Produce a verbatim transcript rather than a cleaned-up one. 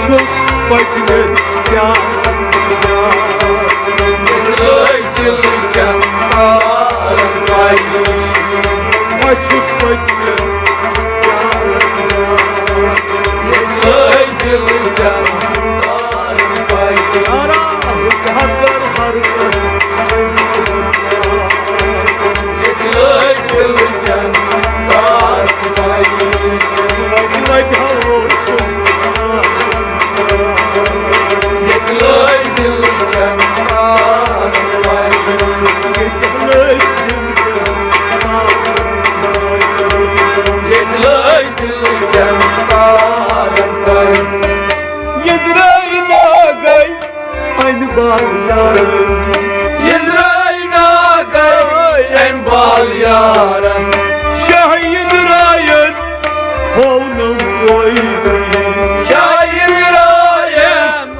چھُس پٔتمہِ پیارٕ، پیارٕ۔ لٲگۍ دِلہٕ چٮ۪ن تارن پَے۔ بہٕ چھُس پٔتمہِ پیارٕ، پیارٕ۔ لٲگۍ دِلہٕ چٮ۪ن تارن پَے۔ یارا، ہُک ہکر ہر کس۔ ییٚتہِ لٲگۍ دِلہٕ چٮ۪ن تارن پَے۔ لَگہِ ہا اوسُس ییٚتہِ لٲگۍ دِلہٕ چٮ۪ن تارن پَے۔ ییٚتہِ لٲگۍ دِلہٕ چٮ۪ن تارن پَے۔ ییٚتہِ لٲگۍ دِلہٕ چٮ۪ن تارن پَے۔ ییٚتہِ درٛاے ناگے اَمہِ بال یارن۔ ییٚتہِ درٛاے ناگے اَمہِ بال یارن۔ شاہ ییٚتہِ درٛایَن ہوونم کوئی۔